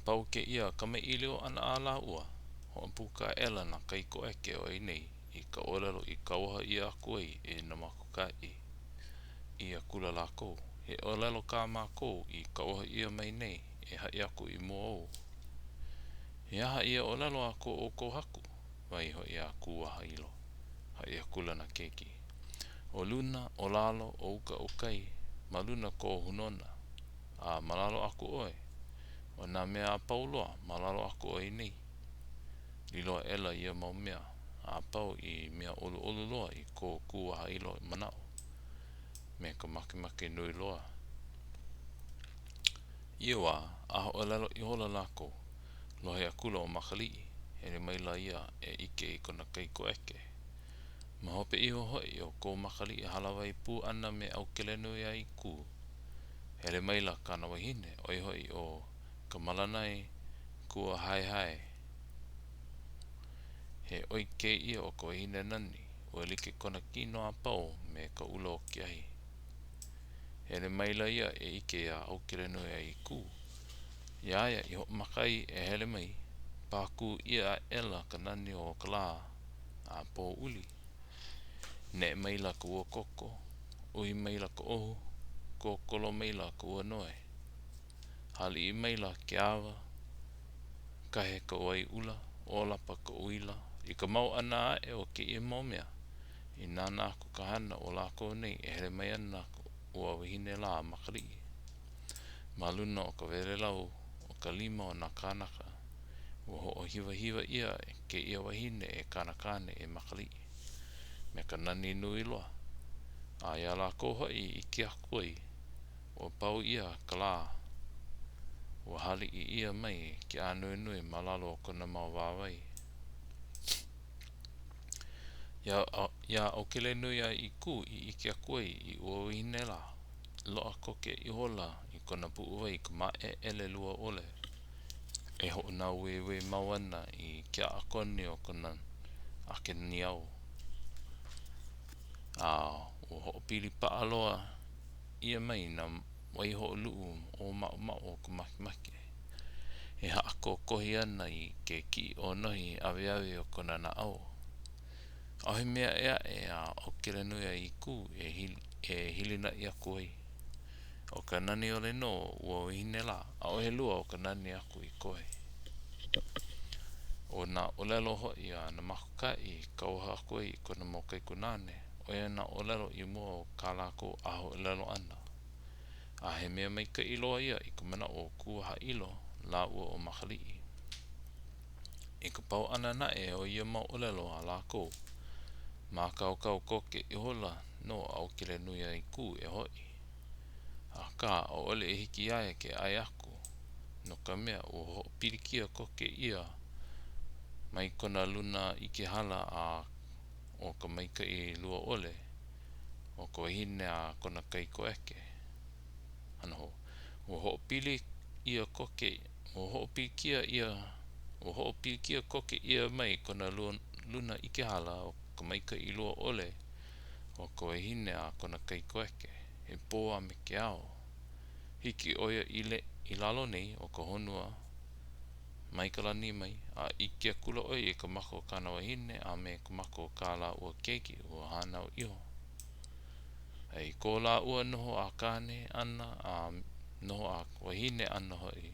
pau kēia kamaʻilio ʻana a lāua, hoʻopuka aʻela nā kaikoʻeke o ia nei i ka ʻōlelo i kauoha ʻia aku ai e Nāmakaokahaʻi. ʻĪ akula lākou, He ʻōlelo kā mākou i kauoha ʻia mai nei e haʻi aku i mua ou. He aha ia ʻōlelo a ko ʻoukou haku? Wahi hoʻi a Kūwahaʻilo. Haʻi akula nā keiki, ʻO luna, ʻo lalo, ʻo uka, ʻo kai, ma luna kō hūnōna, a ma lalo aku ʻoe. ʻO nā mea a pau loa, ma lalo aku o ia nei. Lilo aʻela ia mau mea a pau i mea ʻoluʻolu loa i ko Kūwahaʻilo manaʻo, me ka makemake nui loa. I ia wā, ʻahaʻōlelo ihola lākou, lohe akula ʻo Makaliʻi, hele maila ia e ʻike i kona kaikoʻeke. Ma hope iho hoʻi o ko Makaliʻi hālāwai pū ʻana me ʻAukelenuiaikū, hele maila kāna wahine, ʻo ia hoʻi ʻo Kamalanaikuahaehae. He ʻoi kēia o ka wahine nani, ua like kona kino a pau me ka ʻula o ke ahi. Hele maila ia e ʻike iā ʻAukelenuiaikū. Iā ia i hoʻomaka ai e hele mai, pākū ʻia aʻela ka nani o ka lā a pouli. Neʻe maila ka ua koko, uhi maila ka ʻohu, kōkolo maila ka ua noe. Hāliʻi maila ke awa, kahe ka wai ʻula, ʻōlapa ka uila. I ka mao ʻana aʻe o kēia mau mea, i nānā aku ka hana o lākou nei e hele mai ana ua wahine lā a Makaliʻi. Ma luna o ka welelau o ka lima o nā kānaka, ua hoʻohiwahiwa ʻia kēia wahine e kāna kāne e Makaliʻi, me ka nani nui loa. A iā lākou hoʻi i ʻike aku ai, ua pau ʻia ka lā, ua hāliʻi ʻia mai ke ānuenue ma lalo o kona mau wāwae. Iā ʻAukelenuiaʻīkū i ʻike aku ai i ua wahine lā, loaʻa koke ihola i kona puʻuwai ka māʻeʻele lua ʻole e hoʻonāueue mau ana i ke aʻa koni o kona ake niau. A ua hoʻopili paʻa loa ʻia mai nā waihoʻoluʻu ʻōmaʻomaʻo o ka makemake e haʻakōkohi ana i ke kiʻiʻōnohi aweawe o kona naʻau. ʻAʻohe mea ʻē aʻe a ʻAukelenuiaʻīkū e hilinaʻi aku ai. ʻO ka nani wale nō o ua wahine lā, ʻaʻohe lua o ka nani aku i koe. ʻO nā ʻōlelo hoʻi a Nāmakaokahaʻi i kauoha aku ai i kona mau kaikunāne, ʻo ia nā ʻōlelo i mua o kā lākou ʻahaʻōlelo ʻana. A he mea maikaʻi loa ia i ka manaʻo o Kūwahaʻilo lāua ʻo Makaliʻi. I ka pau ʻana naʻe o ia mau ʻōlelo a lākou, mākaukau koke ihola nō ʻo ʻAukelenuiaʻīkū e hoʻi. Akā, ʻaʻole i hiki iā ia ke ʻae aku, no ka mea, ua hoʻopilikia koke ʻia mai kona luna ʻike hala a o ka maikaʻi lua ʻole o ka wahine a kona kaikoʻeke. Hana hou. Ua hoʻopili ʻia koke, ua hoʻopilikia ʻia, ua hoʻopilikia koke ʻia mai kona luna ʻike hala o ka maikaʻi lua ʻole o ka wahine a kona kaikoʻeke, he pō a me ke ao. Hiki ʻo ia i lalo nei o ka honua mai ka lani mai, a ʻike akula ʻo ia i ka maka o kāna wahine a me ka maka o kā lāua keiki ua hānau iho. A i ko lāua noho a kāne ʻana a noho a wahine ʻana hoʻi,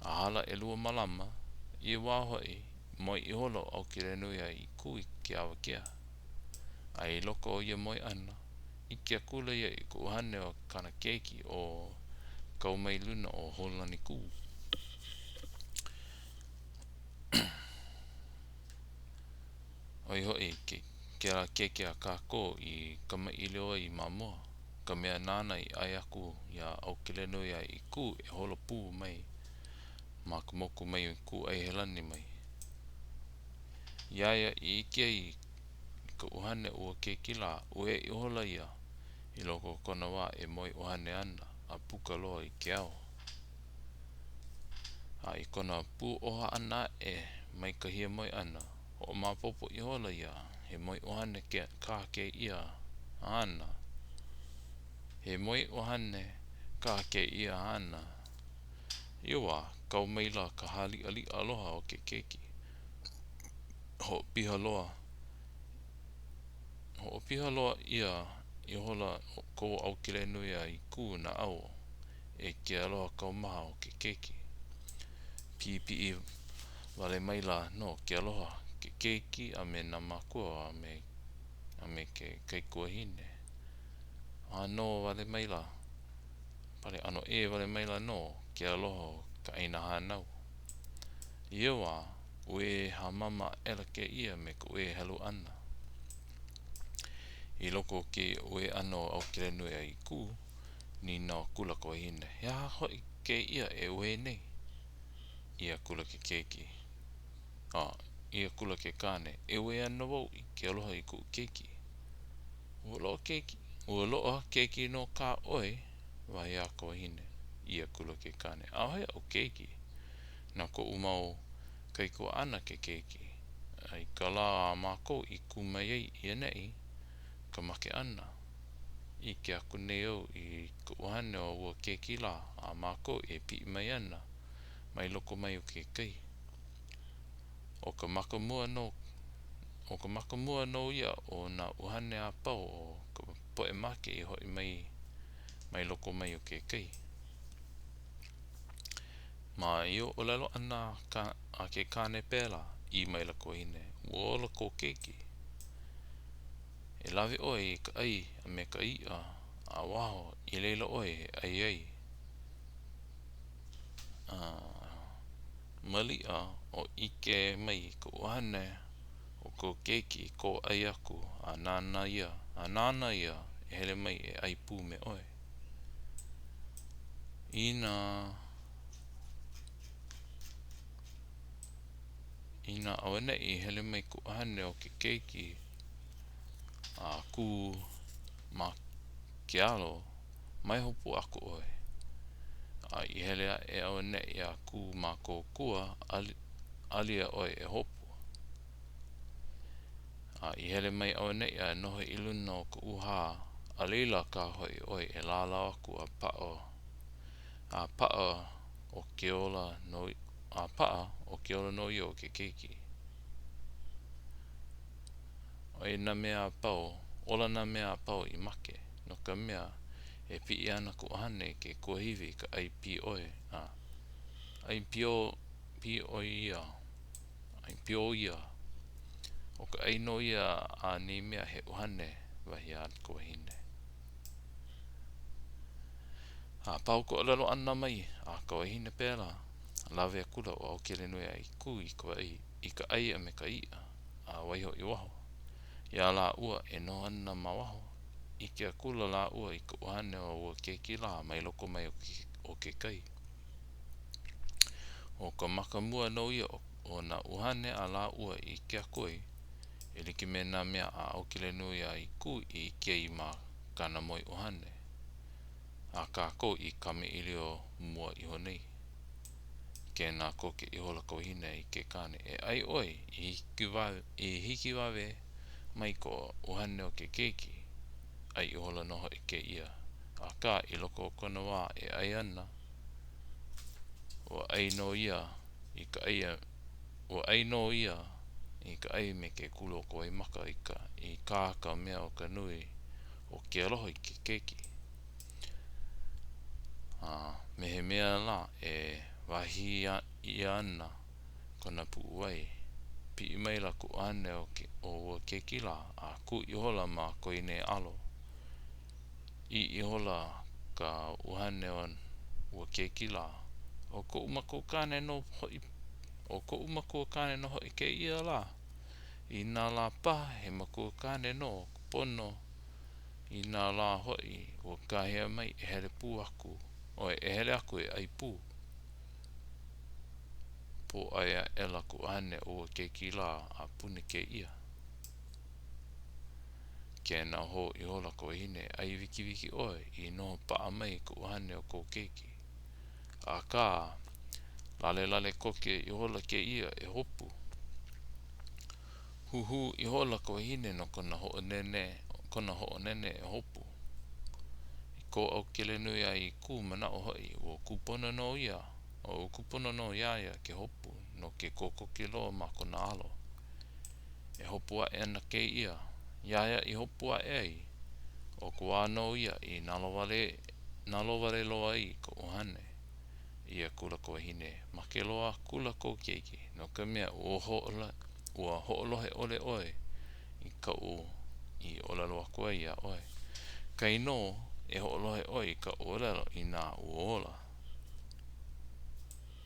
a hala ʻelua malama, ia wā hoʻi, moe ihola ʻo ʻAukelenuiaʻīkū i ke awakea. A i loko o ia moe ʻana, ʻike akula ia i ka ʻuhane o kāna keiki ʻo Kaumailuna-o-Hōlanikū. ʻO ia hoʻi kēlā keiki a kākou i kamaʻilio ai ma mua, ka mea nāna i ʻae aku iā ʻAukelenuiaʻīkū e holo pū mai ma ka moku mai Kūʻaihelani mai. Iā ia i ʻike ai i ka ʻuhane o ua keiki lā, uē ihola ia i loko o kona wā e moe ʻuhane ana a puka loa i ke ao. A i kona pūʻoha ʻana aʻe mai ka hiamoe ʻana, hoʻomaopopo ihola ia he moe ʻuhane kā kēia āna. He moe ʻuhane kā kēia āna. I ia wā, kau maila ka hāliʻaliʻa aloha o ke keiki. Hoʻopiha loa Hoʻopiha loa ʻia ihola ko ʻAukelenuiaʻīkū naʻau e ke aloha kaumaha o ke keiki. Pipiʻi wale maila nō ke aloha o ke keiki a me nā mākua a me a me ke kaikuahine. ʻAno wale maila, pale ʻano ʻē wale maila nō ke aloha o ka ʻāina hānau. I ia wā, uē hāmama aʻela kēia me ka uē helu ʻana. I loko o kēia uē ʻana o ʻAukelenuiaʻīkū, nīnau akula ka wahine, He aha hoʻi kēia e uē nei? ʻĪ akula ke keiki, a, ʻī akula ke kāne, E uē ana wau i ke aloha i kuʻu keiki. Ua loaʻa keiki, ua loaʻa keiki nō kā ʻoe, wahi a ka wahine. ʻĪ akula ke kāne, ʻAʻohe aʻu keiki. Na koʻu mau kaikuaʻana ke keiki. A i ka lā a mākou i kū mai ai i ʻaneʻi, ka make ʻana, ʻike aku nei au i ka ʻuhane o ua keiki lā a mākou e piʻi mai ana mai loko mai o ke kai. ʻO ka maka mua nō, ʻo ka maka mua nō ia o nā ʻuhane a pau o ka poʻe make i hoʻi mai mai loko mai o ke kai. Ma ia ʻōlelo ʻana a ke kāne pēlā, ʻī maila ka wahine, Ua ola kō keiki. E lawe ʻoe i ka ʻai a me ka iʻa a waho i laila ʻoe e ʻai ai. A maliʻa o ʻike mai ka ʻuhane o kou keiki i kou ʻai aku a nāna ia, a nāna ia e hele mai e ʻai pū me ʻoe. Inā, inā auaneʻi i hele mai ka ʻuhane o ke keiki a kū ma ke alo, mai hopu aku ʻoe. A i hele aʻe auaneʻi a kū ma kou kua, alia ʻoe e hopu. A i hele mai auaneʻi a noho i luna o ka ʻūhā, a laila kā hoʻi ʻoe e lālau aku a paʻa a paʻa ʻo ke ola nō a paʻa ʻo ke ola nō ia o ke keiki. ʻO ia nā mea a pau, ola nā mea a pau i make, no ka mea, e piʻi ana ka ʻuhane i ke kuahiwi i ka ʻai pīʻoi, a ʻai pio pīʻoi ia, ʻai pio ia. ʻO ka ʻai nō ia a nei mea he ʻuhane, wahi a ka wahine. A pau ka ʻōlelo ʻana mai a ka wahine pēlā, lawe akula ʻo ʻAukelenuiaʻīkū i ka i ka ʻai a me ka iʻa, a waiho i waho. Iā lāua e noho ana ma waho, ʻike akula lāua i ka ʻuhane o ua keiki lā mai loko mai o ke kai. ʻO ka maka mua nō ia o nā ʻuhane a lāua i ʻike aku ai, e like me nā mea a ʻAukelenuiaʻīkū i ʻike ai ma kāna moe ʻuhane, a kākou i kamaʻilio mua iho nei. Kēnā koke ihola ka wahine i ke kāne, E ʻai ʻoe i i hikiwawe mai ka ʻuhane o ke keiki. ʻAi ihola nō hoʻi kēia. Akā, i loko o kona wā e ʻai ana, ua ʻai nō ia i ka ʻai ua ʻai nō ia i ka ʻai me ke kula o ka waimaka i ka i kā ka mea o ka nui o ke aloha i ke keiki. A me he mea lā e wahī ʻia ana kona puʻuwai, piʻi maila ka ʻuhane o ke o ua keiki lā, a kū ihola ma ko ia nei alo. ʻĪ ihola ka ʻuhane o ua keiki lā, ʻO koʻu makua kāne nō hoʻi, ʻo koʻu makua kāne nō hoʻi kēia lā. Inā lā paha he makua kāne nō ka pono, inā lā hoʻi ua kāhea mai e hele pū aku, ʻoe e hele aku e ʻai pū. Pōʻai aʻela ka ʻuhane o ua keiki lā a puni kēia. Kēnā hou ihola ka wahine, E ʻai wikiwiki ʻoe, i noho paʻa mai ka ʻuhane o kou keiki. Akā, lalelale koke ihola kēia e hopu. Huhū ihola ka wahine no kona hoʻonene kona hoʻonene e hopu. I ko ʻAukelenuiaʻīkū manaʻo hoʻi, ua kūpono nō ia. Ua uku pono nō iā ia ke hopu no ke kokoke loa ma kona alo. E hopu aʻe ana kēia. Iā ia i hopu aʻe ai, ʻo ka wā nō ia i nalowale, nalowale loa ai ka ʻuhane. ʻĪ akula ka wahine, Make loa akula kou keiki, no ka mea, ua hoʻolohe ʻole ʻoe i kaʻu i ʻōlelo aku ai iā ʻoe. Kainō e hoʻolohe ʻoe i kaʻu ʻōlelo, inā ua ola.